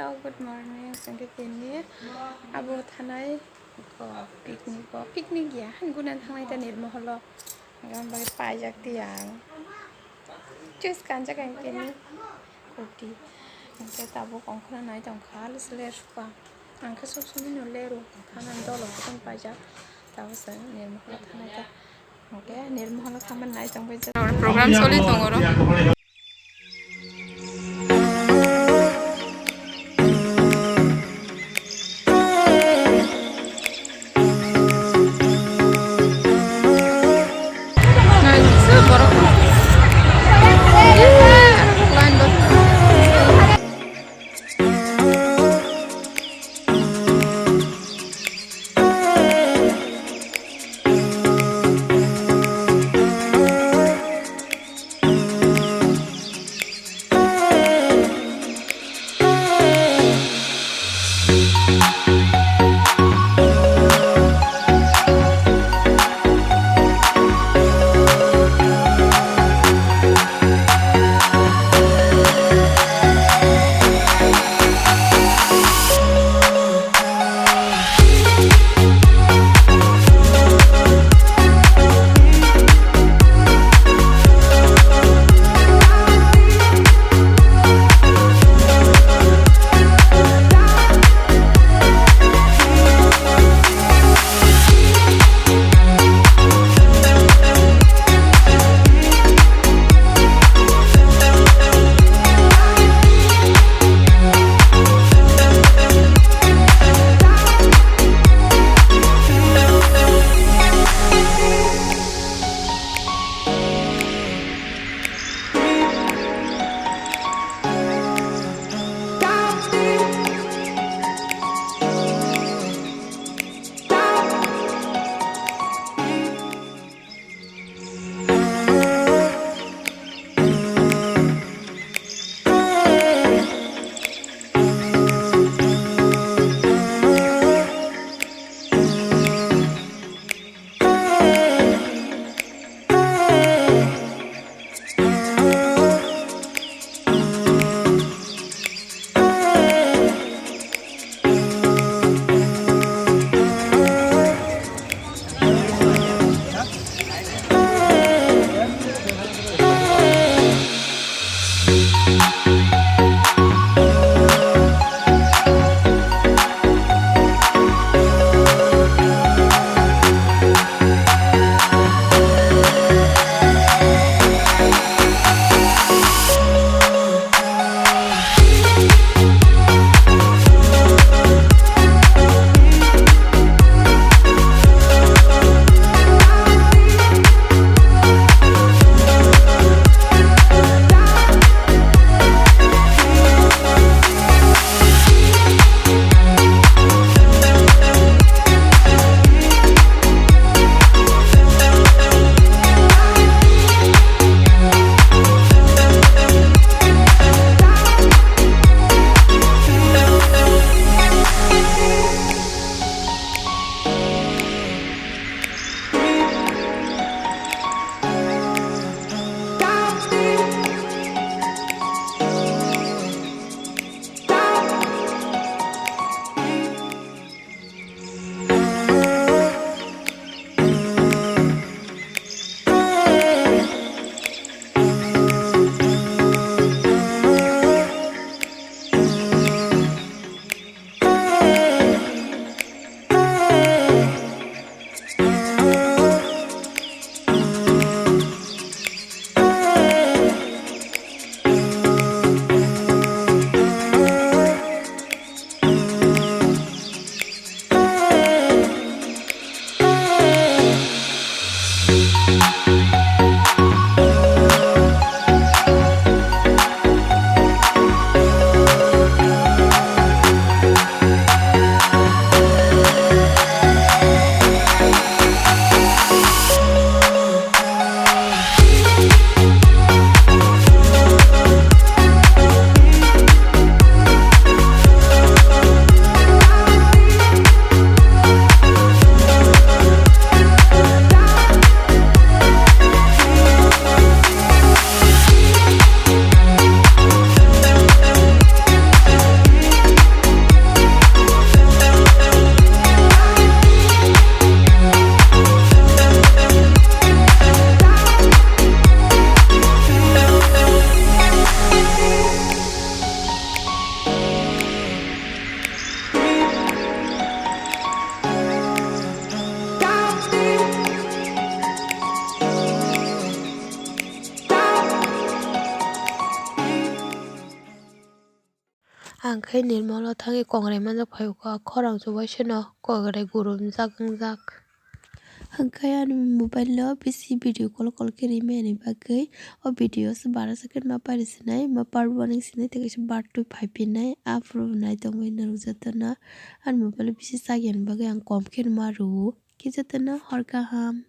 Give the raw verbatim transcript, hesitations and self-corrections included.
Oh, good morning. Sangke tini abo thanai ko picnic ko picnic ya han gunan thangnai ta Nirmoholo. Gam bai paijak ti ang. Chus kanjak ang kini. Kuti. Angke tabuk ongkhorna nai tongkha, alu sele suka. Angke sok sumi no leru. Thanan dolo kon paijak. Tabuk se Nirmoholo thanai ta. Angke Nirmoholo thaman nai tongbai jak. Program soli tongoro. Ang khe Nirmala thangwi kongrai manjak phai o, khorang se waisano kongrai gurumjak wngjak. Hwnkhe ani mobile o bisi video call call khe rimani bagwi o video se bara second ma pari sinai, ma part one wng sinai, tei kaisa part two phai phinnai, aphuru nai tongwi norok jotono. Ani mobile o bisi chakya ni bagwi ang kom khe ma rwo, khe jotono hor kaham.